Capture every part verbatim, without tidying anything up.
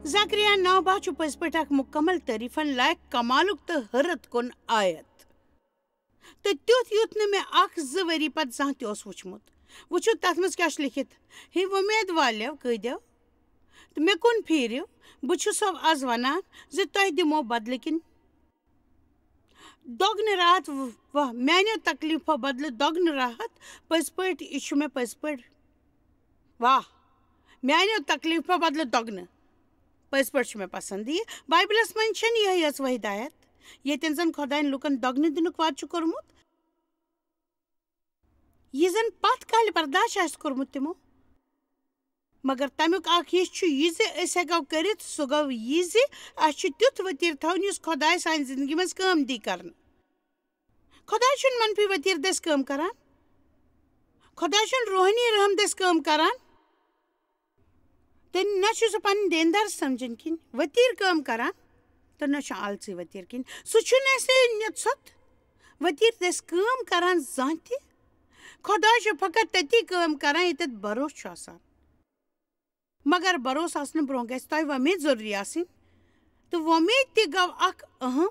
زکریا نو باہ چھُ پٔزۍ پٲٹھۍ اکھ مُکمل تعریفن لایق، کمالُک تہٕ حٲرت کُن آیت۔ تہٕ تیُتھ، یُتھ نہٕ مےٚ اکھ زٕ ؤری پتہٕ زانٛہہ تہِ اوس وُچھمُت۔ وُچھِو، تتھ منٛز کیٛاہ چھُ لیٚکھِتھ۔ ہے وۄمید والیو قٲدیو، تہٕ مےٚ کُن پھیٖرِو، بہٕ چھُسو از ونان زِ تۄہہِ دِمو بدلہٕ کِنۍ دۄگنہٕ راحت۔ و-، واہ، میانیو تکلیفو بدلہٕ دۄگنہٕ راحت۔ پٔزۍ پٲٹھۍ، یہِ چھُ مےٚ پٔزۍ پٲٹھۍ، واہ، میانیو تکلیفو بدلہٕ دۄگنہٕ۔ پٔزۍ پٲٹھۍ چھُ مےٚ پسند یہِ۔ بایبلس منٛز چھنہٕ یِہے یٲژ ہدایت، ییٚتٮ۪ن زن خۄداین لُکن دۄگنہٕ دِنُک وعدٕ چھُ کوٚرمُت۔ یہِ زن پتھ کالہِ برداش آسہِ کوٚرمُت تِمو۔ مگر تمیُک اکھ حصہٕ چھُ یہِ زِ أسۍ ہٮ۪کو کٔرِتھ، سُہ گوٚو یہِ زِ اسہِ چھُ تیُتھ ؤتیٖر تھاوُن یُس خۄداے سانہِ زندگی منٛز کٲم دی کرنہٕ۔ خۄداے چھُنہٕ منفی ؤتیٖر دٔسۍ کٲم کران۔ خۄداے چھُنہٕ روحٲنی رحم دٔسۍ کٲم کران۔ تہٕ نہ چھُ سُہ پنٕنۍ دیندار سمجھن کِنۍ ؤتیٖر کٲم کران، تہٕ نہ چھُ آلژی ؤتیٖر کِنۍ۔ سُہ چھُنہٕ اَسہِ نِژھۄت ؤتیٖر دٔسۍ کٲم کران زانٛہہ تہِ۔ خۄداے چھُ فقط تٔتی کٲم کران، ییٚتٮ۪تھ بھروسہٕ چھُ آسان۔ مگر بھروسہٕ آسنہٕ برونٛہہ گژھِ تۄہہِ وۄمید ضروٗری آسٕنۍ، تہٕ وۄمید تہِ گوٚو اکھ اہم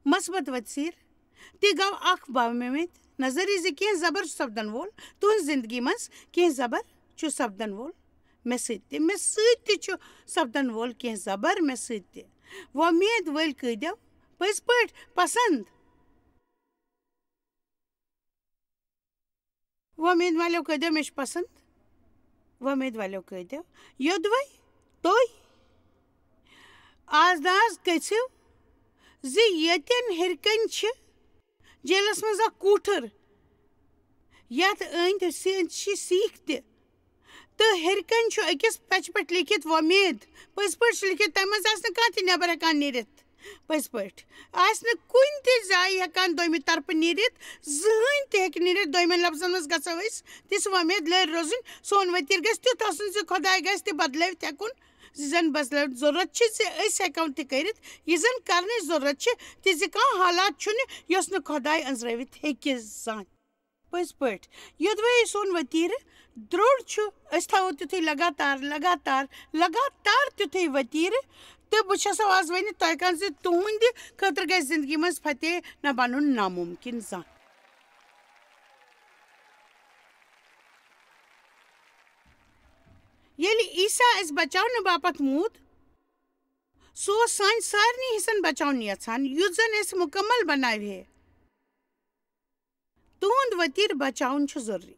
مثبت ؤتیٖر۔ تہِ گوٚو اکھ باومید نظری زِ کینٛہہ زبر چھُ سپدن وول تُہنٛز زندگی منٛز، کینٛہہ زبر چھُ سپدن وول مےٚ سۭتۍ تہِ، مےٚ سۭتۍ تہِ چھُ سپدن وول کینٛہہ زبر مےٚ سۭتۍ تہِ۔ وۄمید وٲلۍ قٲدیو پٔزۍ پٲٹھۍ پسند۔ وۄمید والٮ۪و قٲدیو، مےٚ چھُ پسند۔ وۄمید والٮ۪و قٲدیو، یوٚدوَے تُہۍ آز ناز گٔژھِو زِ ییٚتٮ۪ن ہیٚرِ کنۍ چھِ جیلس منٛز اکھ کوٹھر، یتھ أنٛدۍ سٕنٛدۍ چھِ سیٖکھ تہِ، تہٕ ہیٚرِ کنۍ چھُ أکِس پچہِ پٮ۪ٹھ لیٖکھِتھ وۄمید۔ پٔزۍ پٲٹھۍ چھُ لیٖکھِتھ، تَمہِ منٛز آسہِ نہٕ کانٛہہ تہِ نٮ۪بر ہٮ۪کان نیٖرِتھ۔ پٔزۍ پٲٹھۍ آسہِ نہٕ کُنہِ تہِ جایہِ ہٮ۪کان دوٚیمہِ طرفہٕ نیٖرِتھ، زٕہٕنۍ تہِ ہیٚکہِ نیٖرِتھ۔ دوٚیمٮ۪ن لفظن منٛز گژھو أسۍ تِژھ وۄمید لٲرۍ روزٕنۍ، سون ؤتیٖر گژھِ تیُتھ آسُن زِ خۄداے گژھِ تہِ بدلٲوِتھ ہٮ۪کُن، زِ زن بدلٲوِتھ ضروٗرت چھِ زِ أسۍ ہٮ۪کو تہِ کٔرِتھ، یہِ زن کرنٕچ ضروٗرت چھِ، تہِ زِ کانٛہہ حالات چھُنہٕ یۄس نہٕ خۄداے أنٛزرٲوِتھ ہیٚکہِ زانٛہہ۔ پٔزۍ پٲٹھۍ، یوٚدوَے سون ؤتیٖرٕ درٛوٚڑ چھُ، أسۍ تھاوو تیُتھُے لگاتار، لگاتار، لگاتار تیُتھُے ؤتیٖرٕ۔ تہٕ بہٕ چھَسو آز ؤنِتھ تۄہہِ کَن زِ تُہٕنٛدِ خٲطرٕ گژھِ زِندگی منٛز فتح نہ بَنُن نامُمکِن زانٛہہ۔ ییٚلہِ عیسیٰ اَسہِ بچاونہٕ باپتھ موٗد، سُہ اوس سانہِ سارنٕے حِصن بچاوُن یژھان، یُتھ زن اَسہِ مُکمل بناوِ ہے۔ تُہُنٛد ؤتیٖر بچاوُن چھُ ضروٗری۔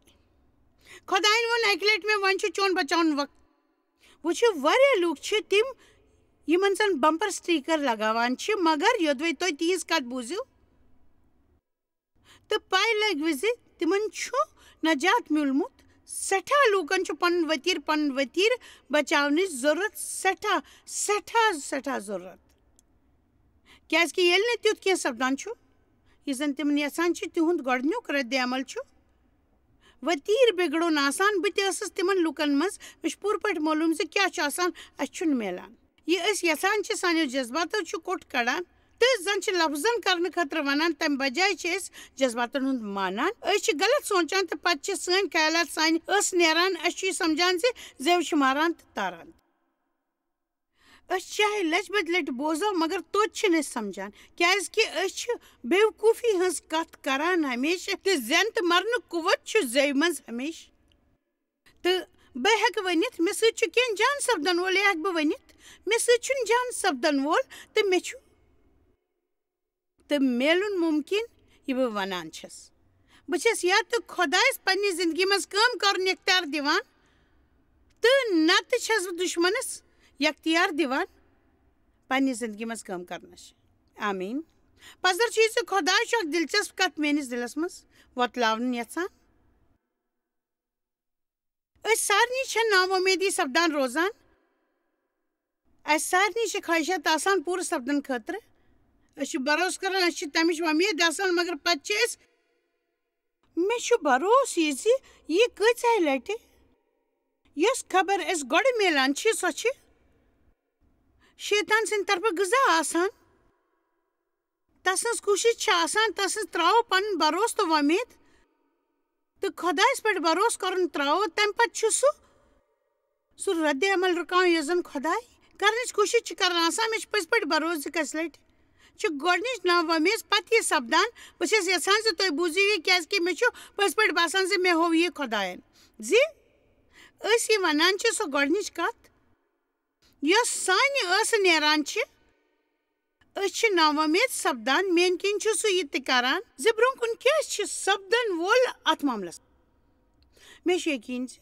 خۄدایَن ووٚن اَکہِ لَٹہِ مےٚ، "وۄنۍ چھُ چون بچاوُن وقت۔" وۄنۍ چھِ واریاہ لوٗکھ چھِ تِم، یِمن زَن بمپر سٹیکر لگاوان چھِ، مگر یوٚدوَے تُہۍ تِہنٛز کَتھ بوٗزِو تہٕ پَے لَگوٕ زِ تِمن چھُ نجات میوٗلمُت۔ سٮ۪ٹھاہ لوٗکن چھُ پنُن ؤتیٖر، پنُن ؤتیٖر بچاونٕچ ضروٗرت، سٮ۪ٹھاہ، سٮ۪ٹھاہ، سٮ۪ٹھاہ ضروٗرت۔ کیازِ کہِ ییٚلہِ نہٕ تیُتھ کینٛہہ سپدان چھُ، یہِ زن تِمن یژھان چھِ، تِہُنٛد گۄڈٕنیُک رد عمل چھُ ؤتیٖر بِگڑُن آسان۔ بہٕ تہِ ٲسٕس تِمن لوٗکن منٛز، مےٚ چھُ پوٗرٕ پٲٹھۍ معلوٗم زِ کیٛاہ چھُ آسان، اَسہِ چھُنہٕ میلان۔ یہِ أسۍ یژھان چھِ، سانیو جذباتو چھُ کوٚٹ کڑان تہٕ زن چھِ لفظن کرنہٕ خٲطرٕ ونان، تمہِ بجایہِ چھِ أسۍ جذباتن ہُنٛد مانان۔ أسۍ چھِ غلط سونچان تہٕ پتہٕ چھِ سٲنۍ خیالات سانہِ ٲسہٕ نیران۔ أسۍ چھِ یہِ سمجھان زِ زیو چھِ ماران تہٕ تاران۔ أسۍ چاہے لچہِ بٔدۍ لٹہِ بوزو، مگر توتہِ چھِنہٕ أسۍ سمجھان، کیازِ کہِ أسۍ چھِ بیوقوفی ہٕنٛز کتھ کران ہمیشہٕ، تہٕ زٮ۪ن تہٕ مرنُک قوت چھُ زیوِ منٛز ہمیشہٕ۔ تہٕ بہٕ ہیٚکہٕ ؤنِتھ، مےٚ سۭتۍ چھُ کینٛہہ جان سپدن وول، یہِ ہیٚکہٕ بہٕ ؤنِتھ، مےٚ سۭتۍ چھُنہٕ جان سپدن وول، تہٕ مےٚ چھُ تہٕ میلُن مُمکِن، یہِ بہٕ وَنان چھَس۔ بہٕ چھَس یا تہٕ خۄدایَس پنٛنہِ زِندگی منٛز کٲم کَرُن اختیار دِوان، تہٕ نَتہٕ چھَس بہٕ دُشمَنَس اختیار دِوان پنٛنہِ زِندگی منٛز کٲم کَرنَس۔ آمیٖن۔ پَزر چھُ یہِ زِ خۄداے چھُ اَکھ دِلچسپ کَتھ میٛٲنِس دِلَس منٛز وۄتلاوٕنۍ یَژھان۔ أسۍ سارنٕے چھےٚ ناوۄمیدی سپدان روزان۔ اَسہِ سارنٕے چھِ خواہشات آسان پوٗرٕ سپدن خٲطرٕ۔ أسۍ چھِ بھروسہٕ کران، اَسہِ چھِ تَمِچ وۄمید آسان، مگر پتہٕ چھِ أسۍ، مےٚ چھُ بھروسہٕ یہِ زِ یہِ کۭژاہ لٹہِ یۄس خبر اَسہِ گۄڈٕ میلان چھِ، سۄ چھِ شیطان سٕنٛدِ طرفہٕ غذا آسان۔ تسٕنٛز کوٗشِش چھِ آسان، تسٕنٛز ترٛاوو پنُن بھروسہٕ تہٕ وۄمید تہٕ خۄدایَس پٮ۪ٹھ بھروسہٕ کرُن ترٛاوو، تَمہِ پتہٕ چھُ سُہ، سُہ رد عمل رُکاوُن یۄس زن خۄداے کرنٕچ کوٗشِش چھِ کران آسان، مےٚ چھُ پٔزۍ پٲٹھۍ بھروسہٕ زِ کَژِ لَٹہِ چھِ گۄڈٕنِچ ناوۄمید پَتہٕ یہِ سَپدان۔ بہٕ چھَس یَژھان زِ تُہۍ بوٗزِو یہِ، کیٛازِکہِ مےٚ چھُ پٔزۍ پٲٹھۍ باسان زِ مےٚ ہوو یہِ خۄدایَن زِ أسۍ یہِ وَنان چھِ سۄ گۄڈٕنِچ کَتھ، یۄس سانہِ ٲسہٕ نیران چھِ۔ أسۍ چھِ ناوۄمید سَپدان، میٛانہِ کِنۍ چھُ سُہ یہِ تہِ کران زِ برٛونٛہہ کُن کیٛاہ چھِ سَپدَن وول اَتھ معاملَس۔ مےٚ چھُ یقیٖن زِ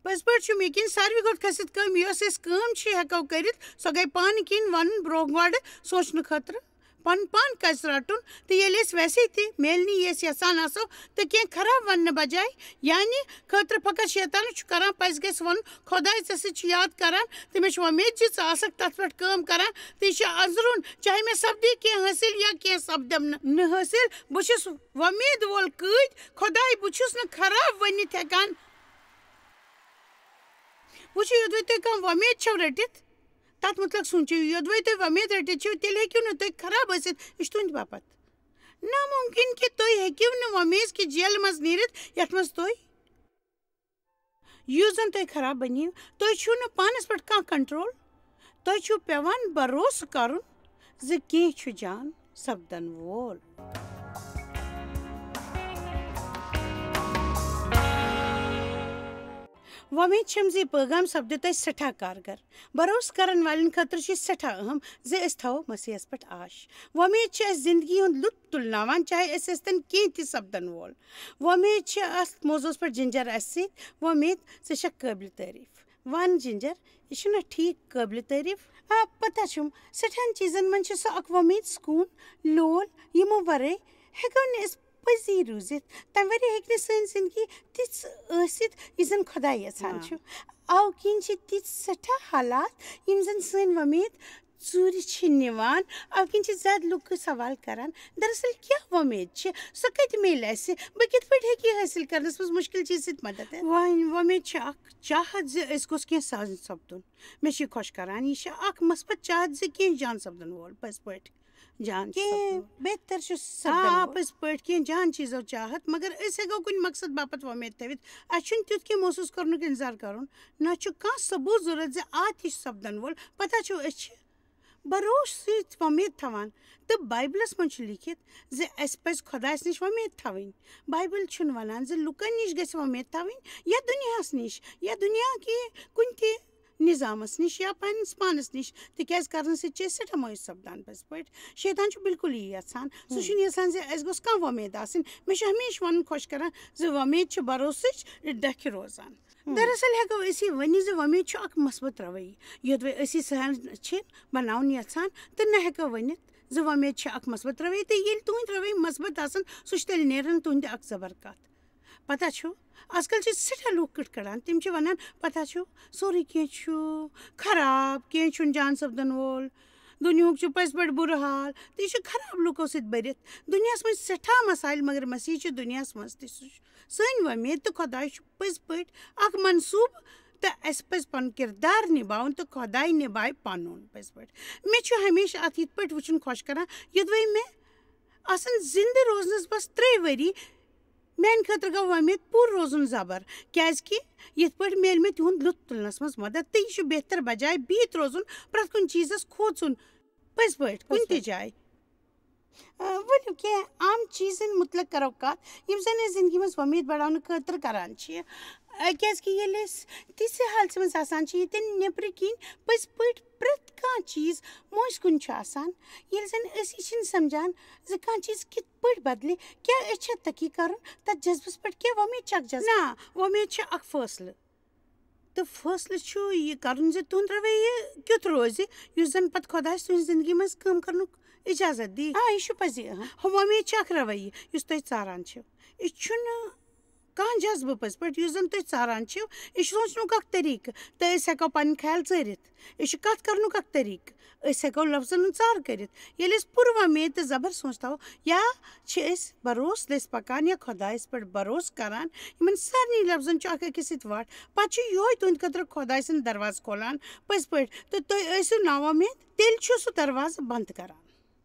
پٔزۍ پٲٹھۍ چھُم یقیٖن، ساروی کھۄتہٕ کھٔسِتھ کٲم، یۄس أسۍ کٲم چھِ ہٮ۪کو کٔرِتھ، سۄ گٔے پانہٕ کِنۍ وَنُن برٛونٛہہ گۄڈٕ سونٛچنہٕ خٲطرٕ، پَنُن پان کَزِ رَٹُن، تہٕ ییٚلہِ أسۍ ویسے تہِ میلنی یی أسۍ یَژھان آسو، تہٕ کینٛہہ خراب وَننہٕ بجایہِ، یعنی خٲطرٕ فقط شیطانَس چھُ کران، پَزِ گژھِ وَنُن، خۄداے ژےٚ سۭتۍ چھُ یاد کران، تہٕ مےٚ چھُ وۄمید زِ ژٕ آسَکھ تَتھ پٮ۪ٹھ کٲم کران، تہٕ یہِ چھُ أنٛزرُن، چاہے مےٚ سَپدی کینٛہہ حٲصِل یا کینٛہہ سَپدٮ۪م نہٕ نہٕ حٲصِل، بہٕ چھُس وۄمید وول قۭدۍ، خۄداے، بہٕ چھُس نہٕ خراب ؤنِتھ ہٮ۪کان۔ وٕچھِو، یوٚدوَے تُہۍ کانٛہہ وۄمید چھَو رٔٹِتھ، تَتھ مُتعلِق سوٗنٛچِو۔ یوٚدوَے تُہۍ وۄمید رٔٹِتھ چھِو، تیٚلہِ ہیٚکِو نہٕ تُہۍ خراب ٲسِتھ۔ یہِ چھُ تُہٕنٛدِ باپَتھ نامُمکِن کہِ تُہۍ ہیٚکِو نہٕ وۄمیز کہِ جیلہِ منٛز نیٖرِتھ، یَتھ منٛز تُہۍ یُس زَن تُہۍ خراب بٔنِو۔ تُہۍ چھِو نہٕ پانَس پٮ۪ٹھ کانٛہہ کنٹرول۔ تۄہہِ چھُو پٮ۪وان بھروسہٕ کَرُن زِ کینٛہہ چھُ جان سَپدَن وول۔ وۄمید چھم زِ یہِ پٲغام سپدِ تۄہہِ سٮ۪ٹھاہ کارگر۔ بھروسہٕ کرن والٮ۪ن خٲطرٕ چھُ یہِ سٮ۪ٹھاہ اہم زِ أسۍ تھاوو مسیحس پٮ۪ٹھ آش۔ وۄمید چھِ اَسہِ زندگی ہُنٛد لطف تُلناوان، چاہے أسۍ ٲسۍ تن کینٛہہ تہِ سپدن وول۔ وۄمید چھِ اتھ موضوعس پٮ۪ٹھ جنجر اسہِ سۭتۍ۔ وۄمید، ژٕ چھکھ قٲبلِ تعریف۔ ون جنجر، یہِ چھُنہ ٹھیٖک قٲبلِ تعریف؟ آ، پتہ چھُم، سٮ۪ٹھاہن چیٖزن منٛز چھِ سۄ اکھ وۄمید، سکوٗن، لول، یِمو ورٲے ہٮ۪کو نہٕ أسۍ پٔزی روٗزِتھ۔ تَمہِ ورٲے ہیٚکہِ نہٕ سٲنۍ زندگی تِژھ ٲسِتھ، یہِ زن خۄداے یژھان آ۔ چھُ۔ اَوٕ کِنۍ چھِ تِژھ سٮ۪ٹھاہ حالات، یِم زن سٲنۍ وۄمید ژوٗرِ چھِ نِوان۔ اَوٕ کِنۍ چھِ زیادٕ لُکھ سوال کران، دراصل کیٛاہ وۄمید چھِ؟ سۄ کتہِ میلہِ اَسہِ؟ بہٕ کِتھ پٲٹھۍ ہیٚکہٕ یہِ حٲصِل کرنس منٛز مُشکل چیٖز سۭتۍ مدد ہٮ۪تھ؟ وۄنۍ وۄمید چھِ اکھ چاہت زِ أسۍ گوٚژھ کینٛہہ سان سپدُن۔ مےٚ چھِ یہِ خۄش کران۔ یہِ چھِ اکھ مثبت چاہت زِ کینٛہہ جان سپدن وول، پٔزۍ پٲٹھۍ۔ جان چھِ کینٛہہ سپدُن۔ بہتر چھُ سپدن آ، وول۔ پٔزۍ پٲٹھۍ کینٛہہ جان چیٖزو چاہت، مگر أسۍ ہٮ۪کو کُنہِ مقصد باپتھ وۄمید تھٲوِتھ۔ اَسہِ چھُنہٕ تیُتھ کینٛہہ محسوٗس کرنُک اِنتظار کرُن۔ نہ چھُ کانٛہہ ثبوٗت ضروٗرت زِ آ، تہِ چھُ سپدن وول۔ پتہ چھُو، أسۍ چھِ بھروسہٕ سۭتۍ وۄمید تھاوان۔ تہٕ بایبلس منٛز چھُ لیٖکھِتھ زِ اَسہِ پَزِ خۄدایَس نِش وۄمید تھاوٕنۍ۔ بایبل چھُنہٕ وَنان زِ لُکَن نِش گژھِ وۄمید تھاوٕنۍ، یا دُنیاہَس نِش، یا دُنیا کہِ کُنہِ تہِ نظامَس نِش، یا پنٛنِس پانَس نِش، تِکیٛازِ کرنہٕ سۭتۍ چھِ أسۍ سٮ۪ٹھاہ مایوٗس سپدان۔ پٔزۍ پٲٹھۍ، شیطان چھُ بالکل یی یَژھان۔ سُہ ہُم۔ چھُنہٕ یَژھان زِ اَسہِ گوٚژھ کانٛہہ وۄمید آسٕنۍ۔ مےٚ چھُ ہمیشہِ وَنُن خۄش کران زِ وۄمید چھِ بھروسٕچ ڈَکھِ روزان۔ ہُم۔ دراصل ہٮ۪کو أسۍ یہِ ؤنِتھ زِ وۄمید چھُ اکھ مثبت رویہِ۔ یوٚدوَے أسۍ یہِ سہل چھِ بناوُن یَژھان، تہٕ نہ ہٮ۪کو ؤنِتھ زِ وۄمید چھِ اکھ مثبت رویہِ، تہٕ ییٚلہِ تُہٕنٛدۍ رویہِ مثبت آسَن، سُہ چھُ تیٚلہِ نیران تُہٕنٛدِ اکھ زبر کتھ۔ پتہ چھُ، آز کل چھِ سٮ۪ٹھاہ لوٗکھ کِٹھ کڑان، تِم چھِ ونان، پتہ چھُ، سورُے کینٛہہ چھُ خراب، کینٛہہ چھُنہٕ جان سپدن وول، دُنیاہُک چھُ پٔزۍ پٲٹھۍ بُرٕ حال، تہٕ یہِ چھُ خراب لوٗکو سۭتۍ بٔرِتھ۔ دُنیاہس منٛز چھِ سٮ۪ٹھاہ مسایل، مگر مسیح چھُ دُنیاہس منٛز تہِ۔ سُہ چھُ سٲنۍ وۄمید، تہٕ خۄداے چھُ پٔزۍ پٲٹھۍ اکھ منصوٗبہٕ، تہٕ اَسہِ پَزِ پَنُن کِردار نِباوُن، تہٕ خۄداے نِبایہِ پَنُن پٔزۍ پٲٹھۍ۔ مےٚ چھُ ہمیشہِ اَتھ یِتھ پٲٹھۍ وٕچھُن خۄش کَران، یوٚدوَے مےٚ آسَن زِندٕ روزنَس بَس ترٛےٚ ؤری، میٛانہِ خٲطرٕ گوٚو وۄمید پوٗرٕ روزُن زَبر، کیٛازِکہِ یِتھ پٲٹھۍ میلہِ مےٚ تِہُنٛد لُطف تُلنَس منٛز مَدَد، تہٕ یہِ چھُ بہتر بَجاے بِہِتھ روزُن، پرٛٮ۪تھ کُنہِ چیٖزَس کھوژُن۔ پٔزۍ پٲٹھۍ، کُنہِ تہِ پٔزۍ پٲٹھۍ۔ جایہِ۔ آ، ؤلِو، کینٛہہ عام چیٖزن مُتعلق کرو کتھ، یِم زن أسۍ زندگی منٛز وۄمید بڑاونہٕ خٲطرٕ کران چھِ۔ آ، کیازِ کہِ ییٚلہِ أسۍ تِژھِ حالژِ منٛز آسان چھِ، ییٚتٮ۪ن نیٚبرٕ کِنۍ پٔزۍ پٲٹھۍ پرٛٮ۪تھ کانٛہہ چیٖز مٔنٛزۍ کُن چھُ آسان، ییٚلہِ زن أسۍ یہِ چھِنہٕ سمجھان زِ کانٛہہ چیٖز کِتھ پٲٹھۍ بدلہِ، کیٛاہ أسۍ چھا تقی کرُن تتھ جذبس پٮ۪ٹھ، کیٛاہ وۄمید چھِ اکھ جذبہٕ؟ نہ، وۄمید چھِ اکھ فٲصلہٕ۔ تہٕ فٲصلہٕ چھُ یہِ کرُن زِ تُہُنٛد رویہِ کیُتھ روزِ، یُس زن پتہٕ خۄدایَس تُہٕنٛزِ زندگی منٛز کٲم کرنُک اجازت دی۔ آ، یہِ چھُ پزی اہم۔ ہُہ وۄمید چھِ اکھ رویہِ، یُس تُہۍ ژاران چھِو۔ یہِ چھُنہٕ کانٛہہ جذبہٕ پٔزۍ پٲٹھۍ، یُس زن تُہۍ ژاران چھِو۔ یہِ چھُ سونٛچنُک اکھ طریٖقہٕ، تہٕ أسۍ ہٮ۪کو پنٕنۍ خیال ژٲرِتھ۔ یہِ چھُ کتھ کرنُک اکھ طریٖقہٕ۔ أسۍ ہٮ۪کو لفظن ہُنٛد ژار کٔرِتھ۔ ییٚلہِ أسۍ پُر وۄمید تہٕ زبر سونٛچ تھاوو، یا چھِ أسۍ بھروسہٕ دٔسۍ پکان یا خۄدایس پٮ۪ٹھ بھروسہٕ کران، یِمن سارنٕے لفظن چھُ اکھ أکِس سۭتۍ وٹھ۔ پتہٕ چھُ یِہوے تُہنٛدِ خٲطرٕ خۄداے سُنٛد دروازٕ کھولان۔ پٔزۍ پٲٹھۍ، تہٕ تُہۍ ٲسِو ناوۄمید، تیٚلہِ چھُ سُہ دروازٕ بنٛد کران۔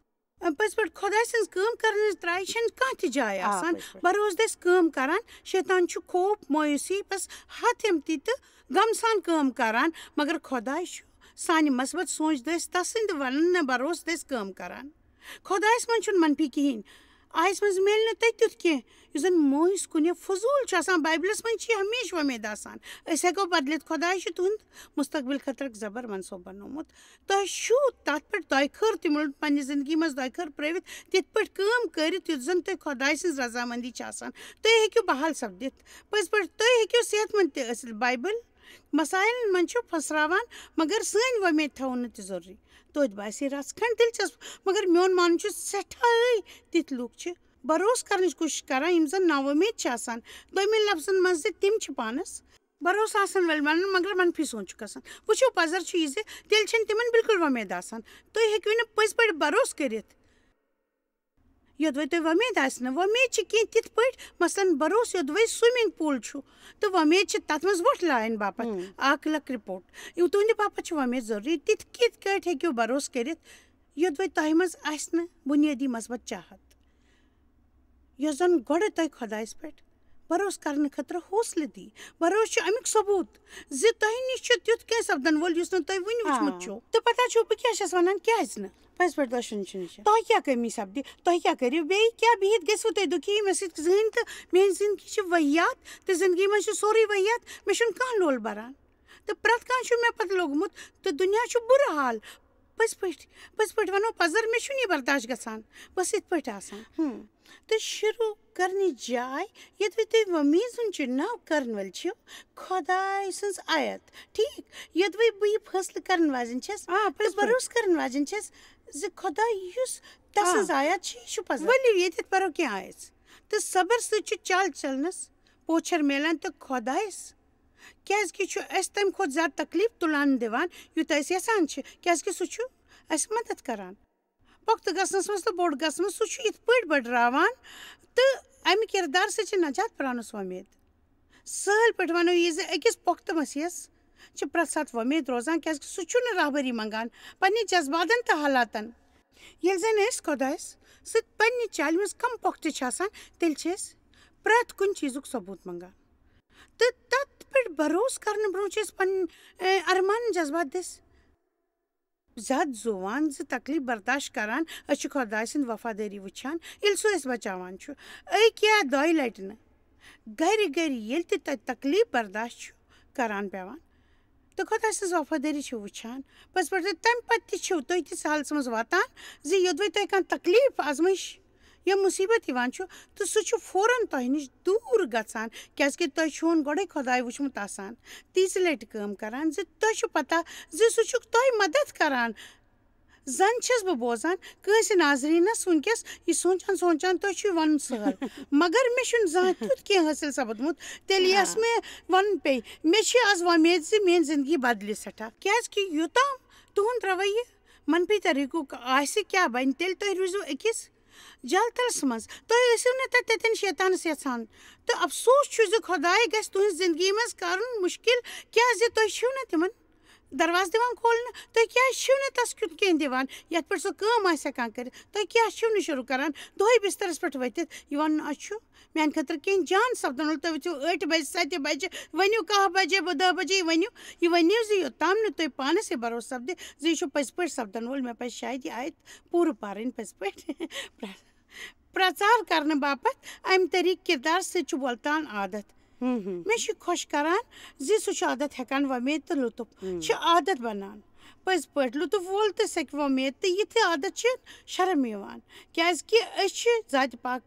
پٔزۍ پٲٹھۍ، خۄداے سٕنٛز کٲم کرنٕچ ترٛایہِ چھَنہٕ کانٛہہ تہِ جاے آ، آسان۔ پٔزۍ پٲٹھۍ۔ بھروسہٕ دٔسۍ کٲم کران، شیطان چھُ خوف، مایوسی، بس ہتھ ہمتی تہٕ غم سان کٲم کران، مگر خۄداے چھُ سانہِ مثبت سونٛچ دٔسۍ تسٕنٛدِ وننہٕ بھروسہٕ دٔسۍ کٲم کران۔ خۄدایس منٛز چھُنہٕ منفی کِہیٖنۍ۔ آیس منٛز میلہِ نہٕ تۄہہِ تیُتھ کینٛہہ یُس زن مویس کُنہِ فضوٗل چھُ آسان۔ بایبلس منٛز چھِ ہمیشہِ وۄمید آسان۔ أسۍ ہٮ۪کو بدلِتھ۔ خۄداے چھُ تُہُنٛد مستقبل خٲطرٕ اکھ زبر منصوٗبہٕ بنوومُت۔ تۄہہِ چھُو تتھ پٮ۪ٹھ دۄیہِ خٲر تہِ میوٗلمُت، پننہِ زندگی منٛز دۄیہِ خٲر پرٲوِتھ، تِتھ پٲٹھۍ کٲم کٔرِتھ یُتھ زن تۄہہِ خۄداے سٕنٛز رضامندی چھِ آسان۔ تُہۍ ہیٚکِو بحال سپدِتھ۔ پٔزۍ پٲٹھۍ تُہۍ ہیٚکِو صحت مند تہِ ٲسِتھ۔ بایبل مسائلن منٛز چھُ پھٔسراوان، مگر سٲنۍ وۄمید تھاوو نہٕ تہِ ضروٗری۔ توتہِ باسہِ یہِ رژھ کھنٛڈ دلچسپ، مگر میون مانُن چھُ سٮ۪ٹھاہٕے تِتھۍ لوٗکھ چھِ بھروسہٕ کرنٕچ کوٗشش کران، یِم زن نااُمید چھِ آسان۔ دوٚیمٮ۪ن لفظن منٛز زِ تِم چھِ پانس بھروسہٕ آسن وٲلۍ ونان، مگر منفی سونٛچُک آسان۔ وٕچھِو، پزر چھُ یہِ زِ تیٚلہِ چھَنہٕ تِمن بالکل وۄمید آسان۔ تُہۍ ہیٚکِو نہٕ پٔزۍ پٲٹھۍ بھروسہٕ کٔرِتھ۔ یوٚدوَے تۄہہِ وۄمید آسہِ نہٕ۔ وۄمید چھِ کینٛہہ تِتھ پٲٹھۍ، مثلاً، بھروسہٕ یوٚدوَے سوئمنگ پول چھُ، تہٕ وۄمید چھِ تَتھ منٛز وۄٹھ لایِنۍ باپتھ ہُم۔ اکھ لۄکٕٹ پوٚٹ۔ یہِ تُہٕنٛدِ باپتھ چھِ وۄمید ضروٗری۔ تِتھ کِتھ کٲٹھۍ ہیٚکِو بھروسہٕ کٔرِتھ، یوٚدوَے تۄہہِ منٛز آسہِ نہٕ بُنیٲدی مثبت چاہت، یۄس زَن گۄڈٕ تۄہہِ خۄدایَس پٮ۪ٹھ بھروسہٕ کرنہٕ خٲطرٕ حوصلہٕ دی؟ بھروسہٕ چھُ اَمیُک ثبوٗت زِ تۄہہِ نِش چھُ تیُتھ کینٛہہ سپدَن وول، یُس نہٕ تۄہہِ وٕنہِ وٕچھمُت آ۔ چھُو۔ تہٕ پَتہ چھُو بہٕ کیٛاہ چھَس وَنان، کیٛازِ نہٕ؟ پٔزۍ پٲٹھۍ دۄشوٕنی چھُنہٕ یہِ۔ تۄہہِ کیٛاہ کٔمی سپدِ؟ تۄہہِ کیٛاہ کٔرِو بیٚیہِ؟ کیٛاہ بِہِتھ گٔژھِو تُہۍ دُکھی مےٚ سۭتۍ زٕہٕنۍ؟ تہٕ میٛٲنۍ زِندگی چھِ وٲحیات، تہٕ زِندگی منٛز چھُ سورُے وٲحیات۔ مےٚ چھُنہٕ کانٛہہ لول بَران۔ تہٕ پرٛٮ۪تھ کانٛہہ چھُ مےٚ پَتہٕ لوٚگمُت، تہٕ دُنیا چھُ بُرٕ حال۔ پٔزۍ پٲٹھۍ، پٔزۍ پٲٹھۍ وَنو پَزر، مےٚ چھُنہٕ یہِ برداش گژھان۔ بہٕ ٲسٕس یِتھ پٲٹھۍ آسان۔ ہُم۔ تہٕ شروٗع کرنٕچ جاے، ییٚتہِ تُہۍ وۄمیزُن چُناو کرن وٲلۍ چھِو، خۄداے سٕنٛز آیت۔ ٹھیٖک، یوٚدوَے بہٕ یہِ فٲصلہٕ کرن واجٮ۪ن چھَس آ، تہٕ پٔزۍ پٲٹھۍ۔ بھروسہٕ کرن واجٮ۪ن چھَس زِ خۄداے یُس تَسٕنٛز آ۔ آیت چھِ، یہِ چھُ پَزر۔ ؤلِو، ییٚتٮ۪تھ پَرو کینٛہہ آیژ۔ تہٕ صبر سۭتۍ چھُ چل چلنَس پوچھر میلان تہٕ خۄدایَس، کیٛازِکہِ چھُ اَسہِ تَمہِ کھۄتہٕ زیادٕ تکلیٖف تُلان دِوان، یوٗتاہ أسۍ یَژھان چھِ، کیٛازِکہِ سُہ چھُ اَسہِ مدد کران۔ پۄختہٕ گژھنَس منٛز تہٕ بوٚڑ گژھنَس منٛز سُہ چھُ یِتھ پٲٹھۍ بٔڑراوان، تہٕ اَمہِ کِردار سۭتۍ چھِ نجات پرٛاونَس وۄمید۔ سہل پٲٹھۍ وَنو یہِ زِ أکِس پۄختہٕ مسیحس چھِ پرٛٮ۪تھ ساتہٕ وۄمید روزان، کیٛازِکہِ سُہ چھُنہٕ رہبری منٛگان پنٛنہِ جذباتن تہٕ حالاتن۔ ییٚلہِ زَن أسۍ خۄدایَس سۭتۍ پنٛنہِ چالہِ منٛز کم پۄختہٕ چھِ آسان، تیٚلہِ چھِ أسۍ پرٛٮ۪تھ کُنہِ چیٖزُک ثبوٗت منٛگان۔ تہٕ تَتھ پٮ۪ٹھ بھروسہٕ کرنہٕ برٛونٛہہ چھِ أسۍ پنٕنۍ، اے، ارمان جذبات دٔسۍ زیادٕ زُوان زِ تکلیٖف برداشت کران۔ أسۍ چھِ خۄداے سٕنٛز وفادٲری وٕچھان، ییٚلہِ سُہ أسۍ بچاوان چھُ۔ أکۍ یا دۄیہِ لٹہِ نہٕ، گرِ گرِ ییٚلہِ تہِ تۄہہِ تکلیٖف برداشت چھُ کران پٮ۪وان، تہٕ خۄداے سٕنٛز وفادٲری چھِ وٕچھان۔ پٔزۍ پٲٹھۍ، تہٕ تَمہِ پتہٕ تہِ چھِو تُہۍ تِژھ حالژٕ منٛز واتان زِ یوٚدوَے تۄہہِ کانٛہہ تکلیٖف، آزمٲیش یا مُصیٖبت یِوان چھُ، تہٕ سُہ چھُ فوراً تۄہہِ نِش دوٗر گژھان، کیٛازِکہِ تۄہہِ چھُون گۄڈَے خۄداے وٕچھمُت آسان۔ تیٖژِ لَٹہِ کٲم کران زِ تۄہہِ چھُ پَتہ زِ سُہ چھُ تۄہہِ مدد کران۔ زَن چھَس بہٕ بوزان کٲنٛسہِ ناظریٖنَس وٕنکیٚس یہِ سونٛچان سونٛچان، تۄہہِ چھُ یہِ وَنُن سہل، مگر مےٚ چھُنہٕ زانٛہہ تیُتھ کینٛہہ حٲصِل سپدمُت، تیٚلہِ یَس آ۔ مےٚ وَنُن پیٚیہِ۔ مےٚ چھِ آز وۄمید زِ میٛٲنۍ زِندگی بدلہِ سٮ۪ٹھاہ، کیٛازِکہِ یوٚتام تُہُنٛد رویہِ منفی طریٖقُک آسہِ، کیٛاہ بَنہِ تیٚلہِ؟ تُہۍ روٗزِو أکِس جلتلس منٛز۔ تُہۍ ٲسِو نہٕ تَتہِ تَتٮ۪ن شیطانَس یَژھان۔ تہٕ افسوس چھُ زِ خۄداے گژھِ تُہٕنٛزِ زِندگی منٛز کَرُن مُشکِل، کیٛازِ تُہۍ چھِو نہٕ تِمَن دروازٕ دِوان کھولنہٕ۔ تُہۍ کیٛازِ چھِو نہٕ تَس کیُتھ کینٛہہ دِوان، یَتھ پٮ۪ٹھ سُہ کٲم آسہِ ہٮ۪کان کٔرِتھ؟ تُہۍ کیٛازِ چھِو نہٕ شروٗع کَران دۄہَے بِستَرَس پٮ۪ٹھ ؤتھِتھ؟ یہِ وَنُن اَسہِ چھُ میٛانہِ خٲطرٕ کینٛہہ جان سپدَن وول۔ تُہۍ ؤتھِو ٲٹھِ بَجہِ، سَتہِ بَجہِ، ؤنِو کَہہ بَجے، بہٕ دَہ بَجے، یہِ ؤنِو، یہِ ؤنِو زِ یوٚتام نہٕ تُہۍ پانَس یہِ بھروسہٕ سپدِ زِ یہِ چھُ پٔزۍ پٲٹھۍ سپدَن وول۔ مےٚ پَزِ شاید یہِ آیت پوٗرٕ پَرٕنۍ پٔزۍ پٲٹھۍ۔ پرٛ-، پرٛژار کرنہٕ باپتھ اَمہِ طریٖقہٕ کِردار سۭتۍ چھُ وۄلتان عادت۔ ہم، ہم۔ مےٚ چھُ خۄش کران زِ سُہ چھُ عادت ہٮ۪کان وۄمید تہٕ لطف ہم۔ چھِ عادت بنان۔ پٔزۍ پٲٹھۍ لطف وول تہٕ سیٚکہِ وۄمید، تہٕ یِتھٕ عادت چھِ شرم یِوان، کیٛازِ کہِ أسۍ چھِ ذاتِ پاک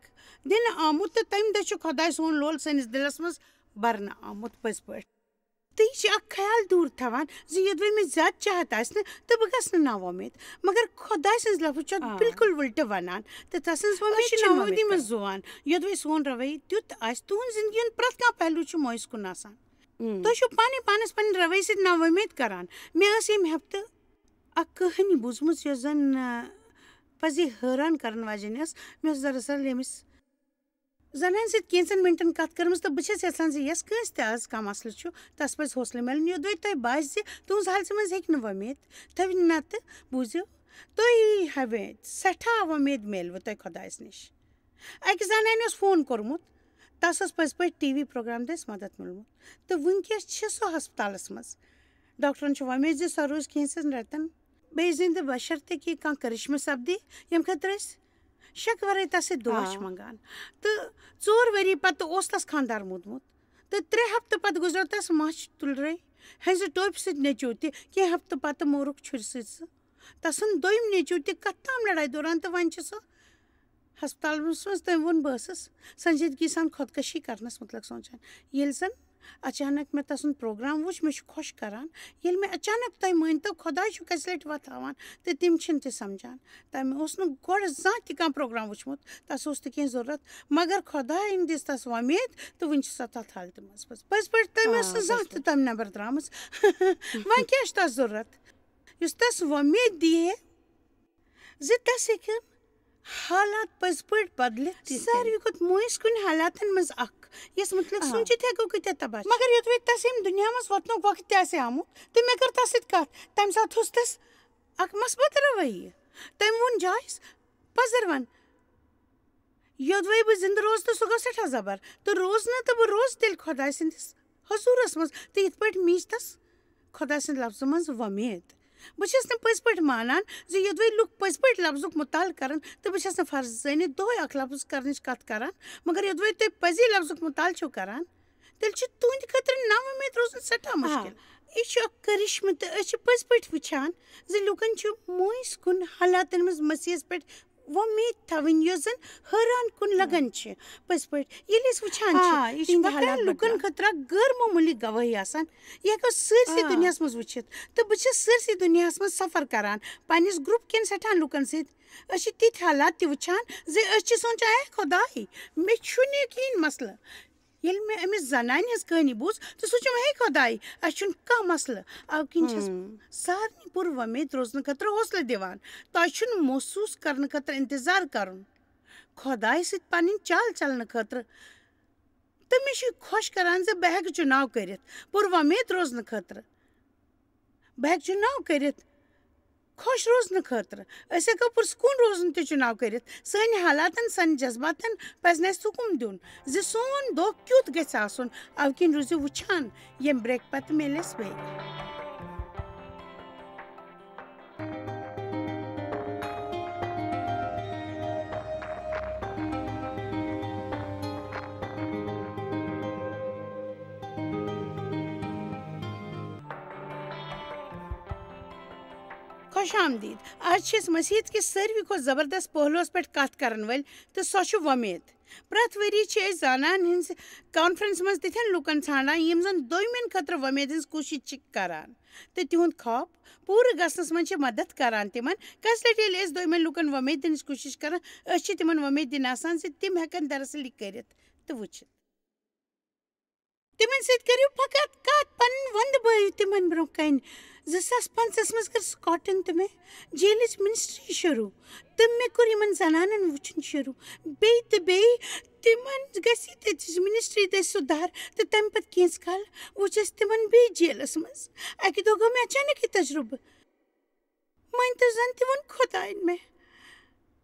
دِنہٕ آمُت، تہٕ تَمہِ دۄہ چھُ خۄداے سون لول سٲنِس دِلس منٛز برنہٕ آمُت۔ پٔزۍ پٲٹھۍ۔ تہٕ یہِ چھِ اکھ خیال دوٗر تھاوان زِ یوٚدوَے مےٚ زیادٕ چاہت آسہِ نہٕ تہٕ بہٕ گژھٕ نہٕ ناوۄمید۔ مگر خۄداے سٕنٛز لفظ چھُ اَتھ آ۔ بالکل وٕلٹہٕ وَنان، تہٕ تَسٕنٛز أسۍ وۄمید چھِ چھِنہٕ ناوۄمید وۄمید منٛز کران۔ زُوان۔ یوٚدوَے سون رویہِ تیُتھ آسہِ، تُہُنٛد زِندگی ہُنٛد پرٛٮ۪تھ کانٛہہ پہلو چھُ مایوس کُن آسان۔ اۭں۔ تُہۍ چھِو پانَے پانَس پنٕنہِ رویہِ سۭتۍ ناوۄمید کران۔ مےٚ ٲس ییٚمہِ ہفتہٕ اکھ کہانی بوٗزمٕژ، یۄس زَن، آ، پَزے حٲران کرن واجیٚنۍ ٲس۔ مےٚ ٲس دراصل ییٚمِس زنانہِ سۭتۍ کینٛژن مِنٹن کتھ کٔرمٕژ، تہٕ بہٕ چھَس یژھان زِ یۄس کٲنٛسہِ تہِ از کانٛہہ مسلہٕ چھُ، تس پزِ حوصلہٕ میلُن، یوٚدوَے تۄہہِ باسہِ زِ تُہٕنٛز حالژِ منٛز ہیٚکہِ نہٕ وۄمید تھٲوِتھ۔ نتہٕ بوٗزِو، تُہۍ ہیٚوِتھ سٮ۪ٹھاہ وۄمید میلوٕ تۄہہِ خۄدایس نِش۔ أکِس زنانہِ اوس فون کوٚرمُت، تس اوس پٔزۍ پٲٹھۍ ٹی وی پروگرام دٔسۍ مدد میوٗلمُت، تہٕ وٕنکیٚس چھِ سۄ ہسپتالس منٛز۔ ڈاکٹرن چھُ وۄمید زِ سۄ روزِ کینٛژن رٮ۪تن بیٚیہِ زِندٕ، بشرطیکہِ کانٛہہ کرشمہٕ سپدِ، ییٚمہِ خٲطرٕ أسۍ شک ورٲے تس سۭتۍ دُعا آ۔ چھِ منٛگان۔ تہٕ ژور ؤری پتہٕ اوس تس خانٛدار موٗدمُت، تہٕ ترٛےٚ ہفتہٕ پتہٕ گُزریو تس ماچھ تُلرے ہٕنٛزِ ٹوپہِ سۭتۍ نیٚچوٗ تہِ۔ کینٛہہ ہفتہٕ پتہٕ مورُکھ چھُرِ سۭتۍ سُہ۔ تسُنٛد دوٚیِم نیٚچوٗ تہِ کتھ تام لڑایہِ دوران، تہٕ وۄنۍ چھِ سۄ ہسپتالس منٛز۔ تٔمۍ ووٚن، "بہٕ ٲسٕس سنجیدگی سان خۄدکشی کرنس مُتعلق سونٛچان، ییٚلہِ زن اچانک مےٚ تسُنٛد پروگرام وُچھ، مےٚ چھُ خۄش کران۔ ییٚلہِ مےٚ اچانک تۄہہِ مٲنۍ تو، خۄداے چھُ کَژِ لٹہِ وۄتھاوان تہٕ تِم چھِنہٕ تہِ سمجھان۔ تٔمۍ اوس نہٕ گۄڈٕ زانٛہہ تہِ کانٛہہ پروگرام وُچھمُت، تس اوس تہِ کینٛہہ ضروٗرت، مگر خۄدایَن دِژ تس وۄمید تہٕ وُنہِ چھِ سۄ تتھ حالتہِ منٛز۔ پٔز پٔزۍ پٲٹھۍ، تٔمۍ آ، ٲس نہٕ پٔزۍ زانٛہہ تہِ پٲٹھۍ۔ تَمہِ نٮ۪بر درٛامٕژ۔ وۄنۍ کیٛاہ چھُ تس ضروٗرت؟ یُس تس وۄمید دِیہِ ہے زِ تس ہیٚکن حالات پٔزۍ پٲٹھۍ بدلِتھ تہِ ساروی کھۄتہٕ مٲیِس کُن حالاتن منٛز اکھ، یس مُتعلق آ۔ سوٗنٛچِتھ ہٮ۪کو کۭتیاہ تباہ چھِ۔ مگر یوٚدوَے تس ییٚمہِ دُنیا منٛز وۄتھنُک وقت تہِ آسہِ آمُت، تہٕ مےٚ کٔر تس سۭتۍ کتھ، تمہِ ساتہٕ اوس تس اکھ مثبت رویہِ۔ تٔمۍ ووٚن، "جایس، پزر ون، یوٚدوَے بہٕ زِندٕ روزٕ تہٕ سُہ گوٚو سٮ۪ٹھاہ زبر، تہٕ روز نہٕ تہٕ بہٕ روزٕ تیٚلہِ خۄداے سٕنٛدِس حضوٗرس منٛز۔" تہٕ یِتھ پٲٹھۍ میٖج تس خۄداے سٕنٛدِ لفظہٕ منٛز وۄمید۔ بہٕ چھَس نہٕ پٔزۍ پٲٹھۍ مانان زِ یوٚدوَے لُکھ پٔزۍ پٲٹھۍ لفظُک مُطالعہٕ کرن، تہٕ بہٕ چھَس نہٕ فرض زٲنِتھ دۄہے اکھ لفظ کرنٕچ کتھ کران، مگر یوٚدوَے تُہۍ پٔزی لفظُک مُطالعہٕ چھِو کران، تیٚلہِ چھُ تُہنٛدِ خٲطرٕ نا اُمید روزُن سٮ۪ٹھاہ آ، مُشکِل۔ یہِ چھُ اکھ کرشمہٕ، تہٕ أسۍ چھِ پٔزۍ پٲٹھۍ وٕچھان زِ لُکن چھُ مٲنٛسہِ کُن حالاتن منٛز مسیحس پٮ۪ٹھ وۄمید تھاوٕنۍ، یۄس زن حٲران کُن لگان چھِ۔ پٔزۍ پٲٹھۍ، ییٚلہِ أسۍ وٕچھان چھِ، آ، یہِ چھُ تِہنٛدِ واقعاً حالات لُکن بدلان۔ خٲطرٕ اکھ غٲر معموٗلی گوٲہی آسان۔ یہِ ہٮ۪کو سٲرسٕے آ۔ دُنیاہس منٛز وٕچھِتھ۔ تہٕ بہٕ چھَس سٲرسٕے دُنیاہس منٛز سفر کران، پننِس گروپ کٮ۪ن سٮ۪ٹھاہن لُکن سۭتۍ۔ أسۍ چھِ تِتھۍ حالات تہِ وٕچھان زِ أسۍ چھِ سونٛچان، "اے خۄداے، مےٚ چھُنہٕ یہِ کِہیٖنۍ مسلہٕ۔" ییٚلہِ مےٚ أمِس زنانہِ ہٕنٛز کہانی بوٗز، تہٕ سونٛچُم، "ہے خۄداے، اَسہِ چھُنہٕ کانٛہہ مسلہٕ۔" اَوٕ کِنۍ چھَس ہم۔ سارنٕے پُر وۄمید روزنہٕ خٲطرٕ حوصلہٕ دِوان۔ تۄہہِ چھُنہٕ محسوٗس کرنہٕ خٲطرٕ انتظار کرُن۔ خۄدایہِ سۭتۍ پنٕنۍ چال چلنہٕ خٲطرٕ۔ تہٕ مےٚ چھُ خۄش کران زِ بہٕ ہٮ۪کہٕ چُناو کٔرِتھ پُر وۄمید روزنہٕ خٲطرٕ۔ بہٕ ہٮ۪کہٕ چُناو کٔرِتھ خۄش روزنہٕ خٲطرٕ۔ أسۍ ہٮ۪کو پُرسکوٗن روزُن تہِ چُناو کٔرِتھ۔ سٲنۍ حالاتن، سانٮ۪ن جذباتن پزِ نہٕ اَسہِ حُکُم دیُن زِ سون دۄہ کیُتھ گژھِ آسُن۔ اَوٕ کِنۍ روٗزِو وٕچھان، ییٚمہِ break پتہٕ میلہِ اَسہِ break۔ خۄش آمدید۔ آز چھِ أسۍ مسیحت کِس ساروی کھۄتہٕ زبردست پہلوس پٮ۪ٹھ کتھ کرن وٲلۍ، تہٕ سۄ چھِ وۄمید۔ پرٛٮ۪تھ ؤری چھِ أسۍ زانان ہٕنٛز کانفرنس منٛز تِتھٮ۪ن لوٗکن ژھانٛڈان، یِم زن دوٚیمٮ۪ن خٲطرٕ وۄمیدِ ہٕنٛز کوٗشش چھِ کران تہٕ تِہُنٛد خواب پوٗرٕ گژھنس منٛز چھِ مدد کران تِمن۔ کس لٹہِ ییٚلہِ أسۍ دوٚیمٮ۪ن لوٗکن وۄمید دِنٕچ کوٗشش کران، أسۍ چھِ تِمن وۄمید دِنہٕ آسان زِ تِم ہٮ۪کن دراصل یہِ کٔرِتھ تہٕ وٕچھِتھ۔ تِمن سۭتۍ کٔرِو فقط کتھ، پنٕنۍ وندٕ بٲیِو تِمن برٛونٛہہ کنہِ۔ زٕ ساس پنٛژاہس منٛز کٔر سکاٹن تہٕ مےٚ جیلٕچ منسٹری شروٗع، تہٕ مےٚ کوٚر یِمن زنانن وٕچھُن شروٗع۔ بیٚیہِ تہٕ بیٚیہِ تِمن گژھِ تٔتِچ منسٹری دٔسۍ سُدھار، تہٕ تمہِ پتہٕ کینٛژھ کال وٕچھ اَسہِ تِمن بیٚیہِ جیلس منٛز۔ اکہِ دۄہ گوٚو مےٚ اچانک یہِ تجرُبہٕ۔ مٲنۍ تو زن تہِ ووٚن خۄداین مےٚ،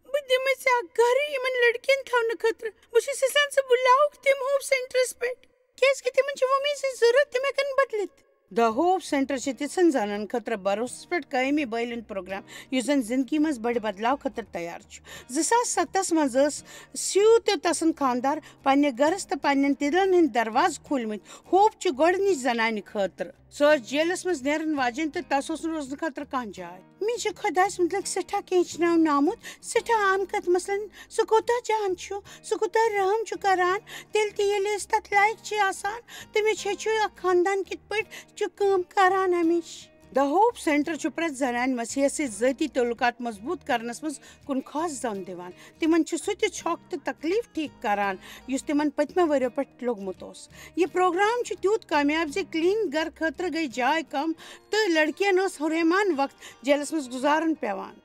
"بہٕ دِمے ژےٚ اکھ گرٕ یِمن لڑکین تھاونہٕ خٲطرٕ۔ بہٕ چھُس یژھان ژٕ بُلاوُکھ تِم ہوپ سینٹرس پٮ۪ٹھ، کیازِ کہِ تِمن چھِ وۄمید زِ ضرورت تِم ہٮ۪کن بدلِتھ۔" The Hope Center چھِ تِژھن زنانن خٲطرٕ بھروسس پٮ۪ٹھ قٲیمی بٲیلن پروگرام، یُس زن زندگی منٛز بڑِ بدلاو خٲطرٕ تیار چھُ۔ زٕ ساس ستس منٛز ٲس سیو تہٕ تسُنٛد خانٛدار پننہِ گرس تہٕ پننٮ۪ن تِلن ہٕنٛدۍ دروازٕ کھوٗلمٕتۍ ہوپ چہِ گۄڈٕنِچ زنانہِ خٲطرٕ۔ سۄ ٲس جیلس منٛز نیرن واجیٚنۍ تہٕ تس اوس نہٕ روزنہٕ خٲطرٕ کانٛہہ جاے۔ مےٚ چھِ خۄدایس مُتعلق سٮ۪ٹھاہ کینٛہہ ہیٚچھناونہٕ آمُت، سٮ۪ٹھاہ اہم کتھ، مثلاً، سُہ کوٗتاہ جان چھُ، سُہ کوٗتاہ رحم چھُ کران۔ تیٚلہِ تہِ ییٚلہِ أسۍ تتھ لایق چھِ آسان، تہٕ مےٚ چھِ ہیٚچھو اکھ خاندان کِتھ پٲٹھۍ چھُ کٲم کران ہمیشہٕ۔ The Hope Center چھُ پرٛٮ۪تھ زنانہِ مسیحس سۭتۍ ذٲتی تعلقات مضبوٗط کرنس منٛز کُن خاص زۄن دِوان۔ تِمن چھُ سُہ تہِ چھۄکھ تہٕ تکلیف ٹھیک کران، یُس تِمن پٔتمہِ ؤرۍ یو پٮ۪ٹھ لوٚگمُت اوس۔ یہِ پروگرام چھُ تیوٗت کامیاب زِ clean گرٕ خٲطرٕ گٔے جاے کم تہٕ لڑکین اوس ہُریمان وقت جیلس منٛز گُزارُن پٮ۪وان۔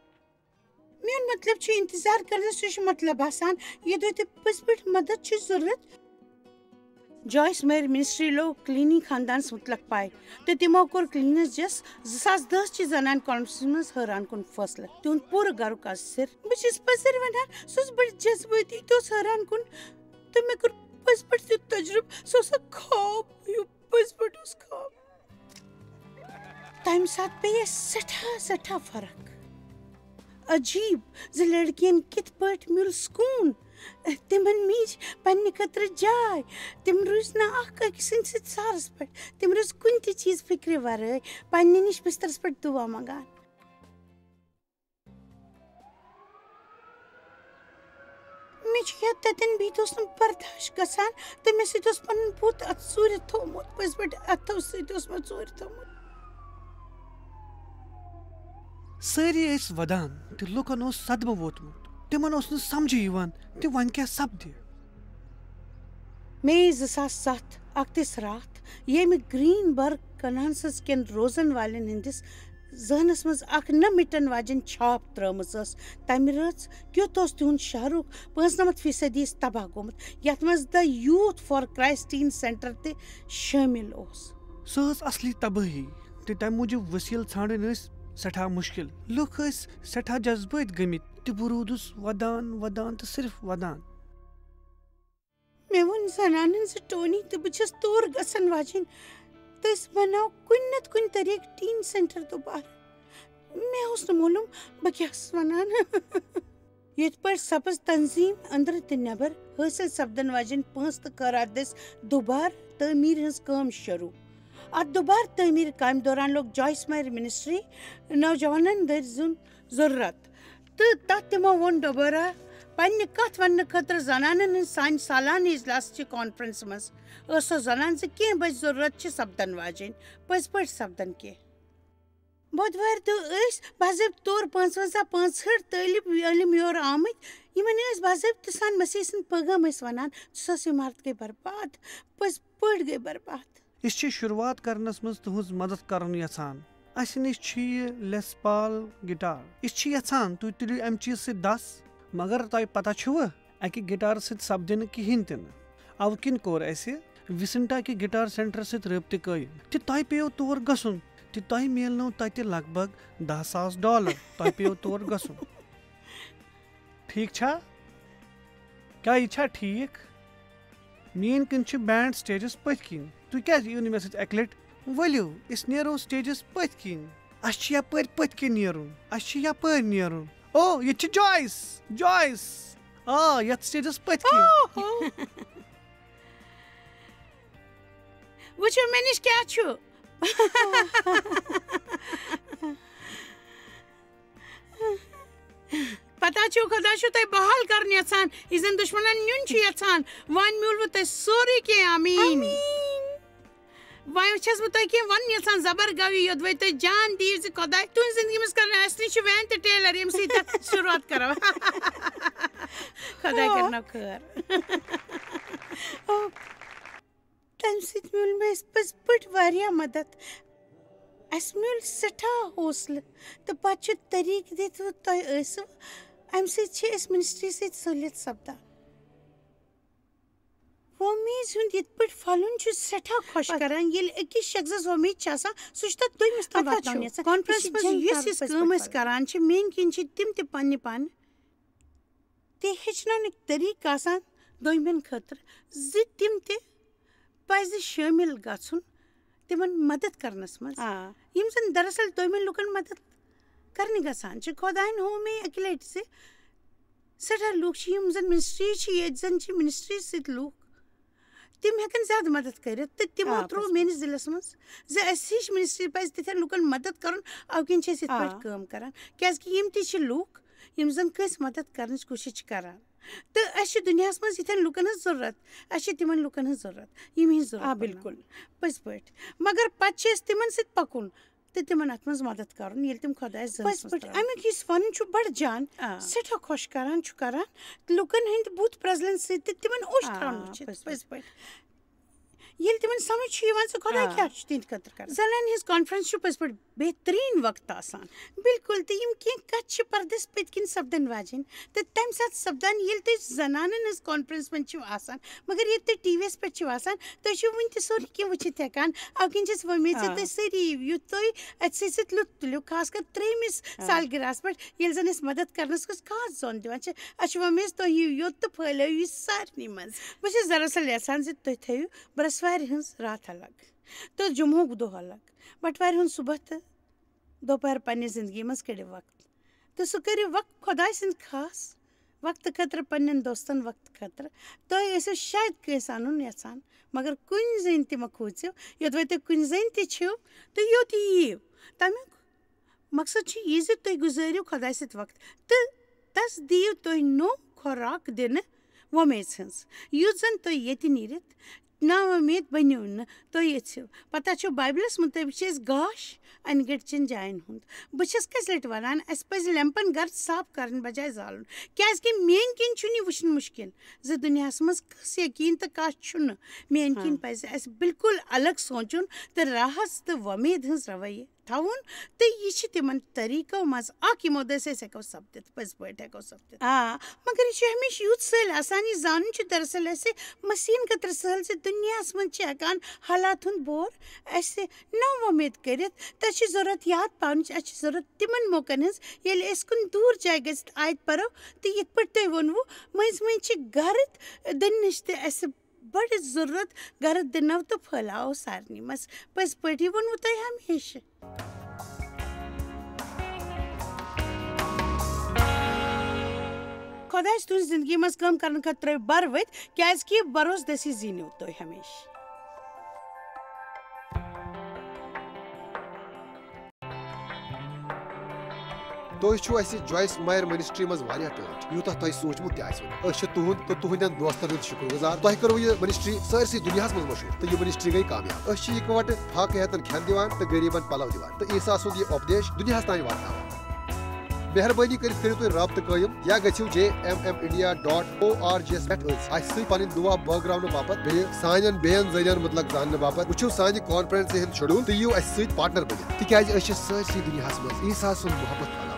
میون مطلب چھُ انتظار کرنس، سُہ چھُ مطلب آسان، یوٚدوے تۄہہِ پٔزۍ پٲٹھۍ مدد چھُ ضرورت۔ جویس میر منسٹری لوگ کلینی خاندانس متعلق پاے، تہٕ تِمو کوٚر کلینس جس زٕ ساس دہ چہِ زنانہِ کانفرنسہِ منٛز حٲران کُن فٲصلہٕ۔ تِہُنٛد پوٗرٕ گرُک آز سِر۔ بہٕ چھَس پٔزٕر وَنان، سُہ اوس بڑٕ جذبٲتی تہٕ اوس حٲران کُن، تہٕ مےٚ کوٚر پٔزۍ پٲٹھۍ تیُتھ تجرُبہٕ۔ سُہ اوس اکھ خواب ہیوٗ، پٔزۍ پٲٹھۍ اوس خواب۔ تَمہِ ساتہٕ پیٚیہِ اَسہِ سٮ۪ٹھاہ، سٮ۪ٹھاہ فرق۔ عجیٖب زِ لڑکِین کِتھ پٲٹھۍ میوٗل سکوٗن۔ تِمن میج پننہِ خٲطرٕ جاے۔ تِم روٗزۍ نہٕ اکھ أکۍ سٕنٛدِ سۭتۍ سہرس پٮ۪ٹھ۔ تِم روٗزۍ کُنہِ تہِ چیٖز فِکرِ ورٲے پننہِ نِش بسترس پٮ۪ٹھ دُعا منٛگان۔ مےٚ چھُ یاد، تَتٮ۪ن بِہِتھ اوس نہٕ برداش گژھان تہٕ مےٚ سۭتۍ اوس پَنُن بُتھ اَتھ ژوٗرِ تھوٚومُت۔ پٔزۍ پٲٹھۍ اَتھو سۭتۍ اوس مےٚ ژوٗرِ تھوٚومُت۔ سٲری ٲسۍ وَدان تہٕ لوٗکَن اوس صدمہٕ ووتمُت۔ تِمَن اوس نہٕ سَمجھے یِوان تہِ وۄنۍ کیٛاہ سَپدِ۔ مئی زٕ ساس ستھ، اکترٕہ راتھ، ییٚمہِ گرین برگ کنانسس کٮ۪ن روزن والٮ۪ن ہٕنٛدِس ذہنس منٛز اکھ نہ مٹن واجٮ۪ن چھاپ ترٲومٕژ ٲس، تمہِ رٲژ کیُتھ اوس تِہُنٛد شہرُک پانٛژنمتھ فیصدی تباہ گوٚمُت، یتھ منٛز The Youth for Christ Teen Centre تہِ شٲمِل اوس۔ سۄ ٲس اصلی تبٲہی، تہٕ تمہِ موٗجوٗب وسیلہٕ ژھانڈٕنۍ ٲسۍ سٮ۪ٹھاہ مُشکل۔ لُکھ ٲسۍ سٮ۪ٹھاہ جذبٲتۍ گٔمٕتۍ، تہٕ بہٕ روٗدُس ودان، ودان تہٕ صرف ودان۔ مےٚ ووٚن زنانن زِ ٹونی تہٕ بہٕ چھَس تور گژھن واجِنۍ، تہٕ أسۍ بناو کُنہِ نتہٕ کُنہِ طریقہٕ ٹین سینٹر دوبارٕ۔ مےٚ اوس نہٕ معلوم بہٕ کیٛاہ ٲسٕس ونان۔ یِتھ پٲٹھۍ سپٕز تنظیم أنٛدرٕ تہٕ نٮ۪بر حٲصِل سپدن واجٮ۪ن پونٛسہٕ تہٕ خٲرات دٔسۍ دوبارٕ تعمیٖر ہٕنٛز کٲم شروٗع۔ اتھ دوبارٕ تعمیٖر کامہِ دوران لوٚگ جویس مایر منسٹری نوجوانن دٔرۍ زیُن ضروٗرت، تہٕ تتھ تِمو ووٚن دوبارہ پننہِ کتھ وننہٕ خٲطرٕ زنانن ہٕنٛز سانہِ سالانہٕ اجلاسٕچہِ کانفرنسہِ منٛز۔ ٲس سۄ زنان زِ کینٛہہ بچہِ ضروٗرت چھِ سپدن واجیٚنۍ، پٔزۍ پٲٹھۍ سپدن کینٛہہ۔ بۄدوارِ دۄہ ٲسۍ باضٲبطہٕ طور پانٛژونٛزاہ پانٛژہٲٹھ طٲلب علم یور آمٕتۍ، یِمن ٲسۍ باضٲبطہٕ سان مسیح سٕنٛدۍ پٲغام ٲسۍ ونان، سۄ عمارت گٔے برباد، پٔزۍ پٲٹھۍ گٔے برباد۔ أسۍ چھِ شروٗعات کرنس منٛز تُہنٛز مدد کرُن یژھان۔ اسہِ نِش چھِ یہِ لیس پال گٹار۔ أسۍ چھِ یژھان تُہۍ تُلِو امہِ چیٖزٕ سۭتۍ دس، مگر تۄہہِ پتہ چھُوٕ، اکہِ گٹارٕ سۭتۍ سپدِ نہٕ کِہیٖنۍ تہِ نہٕ۔ اوٕ کِنۍ کوٚر اسہِ وسنٹا کہِ گٹار سینٹر سۭتۍ رٲبطہٕ قٲیِم، تہٕ تۄہہِ پیٚیو تور گژھُن، تہٕ تۄہہِ میلنو تتہِ لگ بگ دَہ ساس ڈالر۔ تۄہہِ پیٚیو تور گژھُن۔ ٹھیٖک چھا؟ کیٛاہ یہِ چھا ٹھیٖک؟ میٛٲنۍ کِنۍ چھِ بینڈ سٹیجس پٔتھۍ کِنۍ۔ تُہۍ کیٛازِ یِیِو نہٕ مےٚ سۭتۍ اَکہِ لٹہِ؟ ؤلِو، أسۍ نیرو سٹیجس پٔتھۍ کِنۍ۔ اَسہِ چھُ یپٲرۍ پٔتھۍ کِنۍ نیرُن۔ اَسہِ چھُ یپٲرۍ نیرُن۔ او، ییٚتہِ چھِ جویس۔ جویس۔ آ، یتھ سٹیجس پٔتھۍ کِنۍ۔ وٕچھِو، مےٚ نِش کیٛاہ چھُ۔ پتہ چھُو، خۄدا چھُو تۄہہِ بحال کرُن یژھان، یہِ زن دُشمنن نیُن چھُ یژھان۔ وۄنۍ میوٗلوٕ تۄہہِ سورُے کینٛہہ۔ آمیٖن۔ آمیٖن۔ وۄنۍ چھَس بہٕ تۄہہِ کینٛہہ وَنُن یژھان زبر گوی، یوٚدوَے تُہۍ جان دِیِو زِ خۄداے تُہٕنٛزِ زندگی منٛز کرن۔ اَسہِ نِش چھُ وین تہٕ ٹیلر، ییٚمہِ سۭتۍ اَتھ شروٗعات کرو۔ خۄداے کرنو خٲر۔ تَمہِ سۭتۍ میوٗل مےٚ اَسہِ پٔزۍ پٲٹھۍ واریاہ مدد۔ اَسہِ میوٗل سٮ۪ٹھاہ حوصلہٕ، تہٕ پَتہٕ چھُ طریٖقہٕ دِتھ وۄنۍ تۄہہِ ٲسِو، اَمہِ سۭتۍ چھِ أسۍ منسٹری سۭتۍ سہوٗلیت سپدان۔ وۄمیز ہُنٛد یِتھ پٲٹھۍ پھۄلُن چھُ سٮ۪ٹھاہ خۄش پَتہٕ کران، ییٚلہِ أکِس شخصس وۄمیز چھِ آسان، سُہ چھُ تَتھ دوٚیمِس تام پَتہٕ واتناوُن چھُ یَژھان۔ کانفرنس یہِ چھِ منٛز جنگ یُس یُس کارَس کٲم پٮ۪ٹھ أسۍ پَتہٕ۔ کران چھِ، میٛٲنۍ کِنۍ چھِ تِم تہِ پننہِ پانہٕ تہِ ہیٚچھناونٕکۍ طریٖقہٕ آسان دوٚیمٮ۪ن خٲطرٕ، زِ تِم تہِ پَزِ شٲمِل گژھُن تِمن مدد کرنس منٛز، آ۔ یِم زن دراصل دوٚیمٮ۪ن لُکن مدد کرنہِ گژھان چھِ۔ خۄداین ہوو مےٚ اَکہِ لٹہِ زِ سٮ۪ٹھاہ لُکھ چھِ، یِم زن منسٹری چھِ، ییٚتہِ زن چھِ منسٹری سۭتۍ لُکھ، تِم ہٮ۪کن زیادٕ مدد کٔرِتھ۔ تہٕ تِمو آ، ترٛوو پٔزۍ میٲنِس دِلس منٛز زِ اَسہِ ہِش منسٹری پزِ تِتھٮ۪ن لُکن مدد کرُن۔ اَوٕ کِنۍ چھِ أسۍ یِتھ آ۔ پٲٹھۍ کٲم کران، کیازِ کہِ یِم تہِ چھِ لُکھ، یِم زن کٲنٛسہِ مدد کرنٕچ کوٗشش چھِ کران۔ تہٕ اَسہِ چھِ دُنیاہس منٛز یِتھٮ۪ن لُکن ہٕنٛز ضروٗرت، اَسہِ چھِ تِمن لُکن ہٕنٛز ضروٗرت، یِم یِہٕنٛز ضروٗرت آ، پوٗرٕ بِلکُل۔ پٔزۍ پٲٹھۍ۔ مگر پتہٕ چھِ أسۍ تِمن سۭتۍ پکُن تہٕ تِمن اتھ منٛز مدد کرُن، ییٚلہِ تِم خۄدایس ذہنس پٔزۍ منٛز پٲٹھۍ، ترٛاوَن۔ اَمیُک یُس وَنُن چھُ بڑٕ جان، آ۔ سٮ۪ٹھاہ خۄش کران چھُ کران، لُکن ہٕنٛدۍ بُتھ پرٛزلن سۭتۍ تہٕ تِمن اوٚش آ، ترٛاوُن وٕچھِتھ، پٔزۍ پٔزۍ پٲٹھۍ۔ ییٚلہِ تِمن سمجھ چھُ یِوان زِ خۄداے آ۔ کیٛاہ چھُ تِہنٛدِ خٲطرٕ کران۔ زنانہِ ہٕنٛز کانفرنس چھُ پٔزۍ پٲٹھۍ بہتریٖن وقت آسان۔ بِلکُل، تہٕ یِم کینٛہہ کَتھٕ چھِ پردس پٔتۍ کِنۍ سپدن واجیٚنۍ، تہٕ تَمہِ ساتہٕ سپدان، ییٚلہِ تُہۍ زنانن ہٕنٛز کانفرنس منٛز چھِو آسان، مگر ییٚلہِ تُہۍ ٹی وی یَس پٮ۪ٹھ چھِو آسان، تُہۍ چھِو وٕنہِ تہِ سورُے کینٛہہ وٕچھِتھ ہٮ۪کان۔ اَوٕ کِنۍ چھَس وۄمید زِ آ۔ تُہۍ سٲری یِیِو، یُتھ تُہۍ اَتہِ سۭتۍ سۭتۍ لُطف تُلِو، خاص کر ترٛیٚیمِس آ۔ سالگِراہَس پٮ۪ٹھ، ییٚلہِ زَن أسۍ مدد کرنَس کُس خاص زوٚن دِوان چھِ۔ اَسہِ چھِ وۄمید تُہۍ یِیِو یوٚت تہٕ پھٲلٲیِو یہِ سارنٕے منٛز۔ بہٕ چھَس دراصل یژھان زِ تُہۍ تھٲیِو برٛٮ۪سوارِ ہٕنٛز راتھ الگ تہٕ جمعُک دۄہ الگ، بٹوارِ ہُنٛد صُبح تہٕ دوپہر پننہِ زندگی منٛز کٔڑِو وقت تہٕ سُہ کٔرِو وقت خۄداے سٕنٛدِ خاص وقتہٕ خٲطرٕ، پننٮ۪ن دوستن وقتہٕ خٲطرٕ۔ تۄہہِ ٲسِو شاید کٲنٛسہِ انُن یژھان، مگر کُنہِ زٔنۍ تہِ مہ کھوٗژِو۔ یوٚدوَے تُہۍ کُنہِ زٔنۍ تہِ چھِو تہٕ یوٚت یِیِو، تَمیُک مقصد چھُ یہِ زِ تُہۍ گُزٲرِو خۄداے سۭتۍ وقت تہٕ تس دِیِو تُہۍ نوٚو خوراک دِنہٕ وۄمیژ ہٕنٛز، یُتھ زن تُہۍ ییٚتہِ نیٖرِتھ نا وۄمید بٔنِو نہٕ، تُہۍ یژھِو۔ پتہ چھُ، بایبلس مُطٲبِق چھِ أسۍ گاش انہِ گٔٹۍ چٮ۪ن جاین ہُنٛد۔ بہٕ چھَس کٔژِ لٹہِ ونان، اسہِ پزِ لیمپن گرد صاف کرنہٕ بجایہِ زالُن، کیازِ کہِ میٲنۍ کِنۍ چھُنہٕ یہِ وٕچھُن مُشکِل زِ دُنیاہس منٛز کُس یقین تہٕ کس چھُنہٕ۔ میٲنۍ کِنۍ ہاں۔ پزِ اسہِ بالکل الگ سونچُن تہٕ راحت تہٕ وۄمید ہٕنٛز رویہِ تھاوُن، تہٕ یہِ چھِ تِمن طریٖقو منٛز اکھ، یِمو دٔسۍ أسۍ ہٮ۪کو سپدِتھ، پٔزۍ پٲٹھۍ ہٮ۪کو سپدِتھ۔ آ، مگر یہِ چھُ ہمیشہِ یُتھ سہل آسان، یہِ زانُن چھُ دراصل اَسہِ مسیحن خٲطرٕ سہل زِ دُنیاہس منٛز چھِ ہٮ۪کان حالات ہُنٛد بور اَسہِ ناوۄمید کٔرِتھ۔ تۄہہِ چھِ ضروٗرت یاد پاونٕچ، اَسہِ چھِ ضروٗرت تِمن موقعن ہٕنٛز، ییٚلہِ أسۍ کُنہِ دوٗر جایہِ گٔژھِتھ آیت پرو، تہٕ یِتھ پٲٹھۍ تۄہہِ ووٚنوُ، مٔنٛزۍ مٔنٛزۍ چھِ گرد دِنٕچ تہِ اَسہِ بڑٕ ضروٗرت، گرد دِنو تہٕ پھٲلاوو سارنٕے منٛز۔ پٔزۍ پٲٹھۍ، یہِ ووٚنوُ تۄہہِ ہمیشہِ۔ خۄداے چھُ تُہنٛزِ زندگی منٛز کٲم کرنہٕ خٲطرٕ ترٲوِو بر ؤتھۍ، کیازِ کہِ بروسہٕ دٔسی زیٖنِو تُہۍ ہمیشہِ۔ تُہۍ چھِو اَسہِ جویس مایر منسٹری منٛز واریاہ ٹٲٹھۍ، یوٗتاہ تۄہہِ سوٗنٛچمُت تہِ آسِوٕ نہٕ۔ أسۍ چھِ تُہُنٛد تہٕ تُہٕنٛدٮ۪ن دوستن ہُنٛد شُکر گُزار۔ تۄہہِ کٔروٕ یہِ منسٹری سٲرسٕے دُنیاہَس منٛز مشہوٗر، تہٕ یہِ منسٹری گٔے کامیاب۔ أسۍ چھِ اِکہٕ وٹہٕ فاقہٕ ہیتن کھٮ۪ن دِوان تہٕ غریٖبن پلو دِوان، تہٕ عیسیٰ سُنٛد یہِ اُپدیش دُنیاہَس تام واتناوان۔ مہربٲنی کٔرِتھ کٔرِو تُہۍ رابطہٕ قٲیِم یا گٔژھِو J M M India dot O R G یَس پٮ۪ٹھ أسۍ اَسہِ سۭتۍ پنٕنۍ دُعا بٲگراونہٕ باپتھ، بیٚیہِ سانٮ۪ن بیٚین ذٔریعن مُتلق زاننہٕ باپتھ۔ وٕچھِو سانہِ کانفرنس ہٕنٛدۍ شیڈول تہٕ یِیِو اَسہِ سۭتۍ پارٹنر بٔنِتھ، تِکیازِ أسۍ چھِ سٲرسٕے دُنیاہَس منٛز عیسیٰ سُنٛد محبت پھٔہلاوان۔